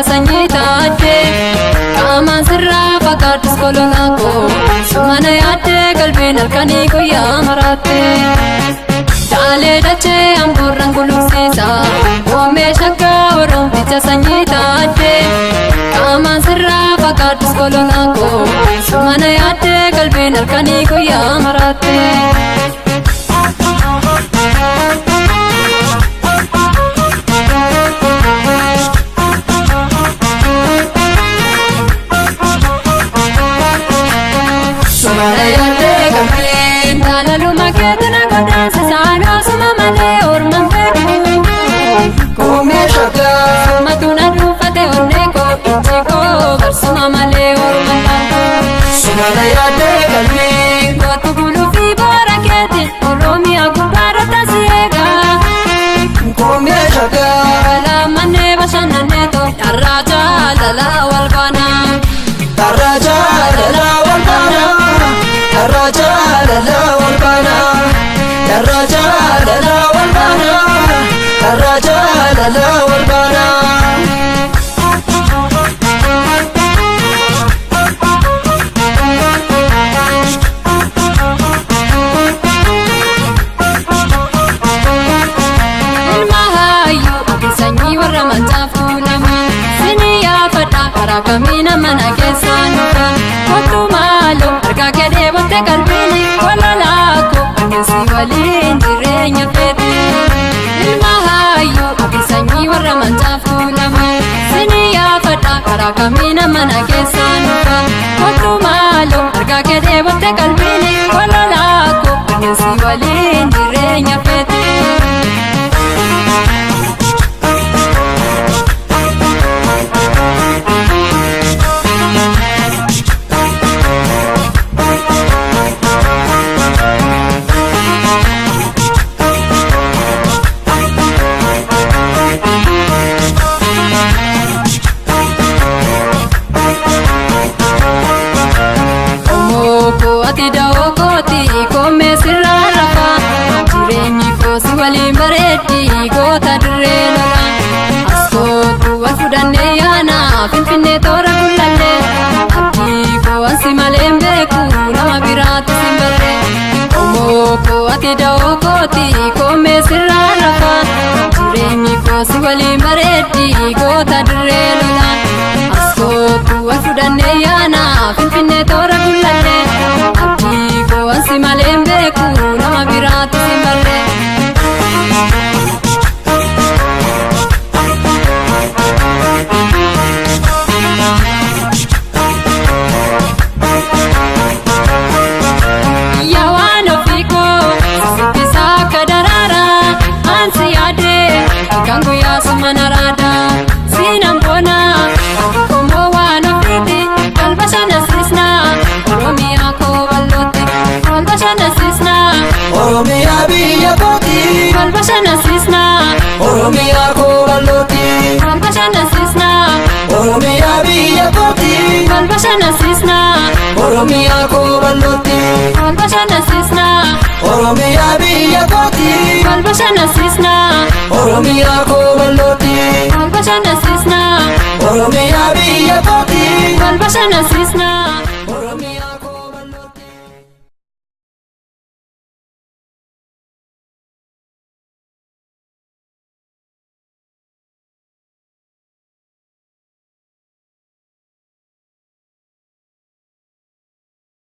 Oromticha sanyii taaddee qaamaan sirraa fakkaattus kololaa koo sumana yaaddee qalbiin halkanii guyyaa maraattee. Taalee dachee amboorraan gulumsiisa koomee shaggaa Oromticha sanyii taaddee qaamaan sirraa fakkaattus kololaa koo sumana yaaddee qalbiin halkanii guyyaa maraattee. Sumana yaaddee qalbiin jaalaluma keetu na godaansa saanoo suma malee ormaan beeku. Koomee shaggaa. Sumatu na dhuunfate onnee koo ijji koo barsuma malee ormaan taatu. Sumana yaaddee qalbiin. Kootu buluu fi boora keeti Oromiyaa gubbaarra si eegaa. Koomee shaggaa. Balaa mannee bashannanneetu dharraa jaalalaa wal baanaa. Dharraa jaalalaa wal baanaa. Dharraa jaalalaa wal baanaa. Dharraa jaalalaa wal baanaa. Dharraa jaalalaa wal baanaa. Ilma hayyuu ati sanyii warra mancaaftuu lama sini yaafadha karaa kamiina mana keessaa nufa kottu maaloo harkaa kee dheebotte qalbiin kololaako angeessi waliin jireenya feete. Ilma hayyuu ati sanyii warra mancaaftuu lama sini yaafadha karaa kamiina mana keessaa nufa kottu maaloo harkaa kee dheebotte qalbiin kololaako angeessi waliin jireenya feete. Omooko ati da'oo kooti koomee sirraa rafa jireenyi koo si waliin bareeddi goota dirree lola as kootu wal fudhannee yaana finfinnee toora gullallee abdii koo ansi malee hin beeku nama biraatti sin barree. Omooko ati da'oo kooti koomee sirraa rafa jireenyi koo si waliin bareeddi goota dirree lola as kootu wal fudhannee yaana finfinnee toora gullallee abdii koo ansi malee hin beeku nama biraatti sin barree. Yaa waan ofii koo sibbisaa akka daraaraa ansi yaadee halkan guyyaa suma naraada siinaan boona qomoo waan ofiiti wal bashannansiisnaa Oromiyaa koo bal'ootti wal bashannansiisnaa Oromiyaa biyya kooti. wal bashannansiisnaa Oromiyaa koo bal'ooti. wal bashannansiisnaa Oromiyaa biyya kooti. wal bashannansiisnaa Oromiyaa koo bal'ooti. wal bashannansiisnaa Oromiyaa biyya kooti. wal bashannansiisnaa Oromiyaa koo bal'ooti.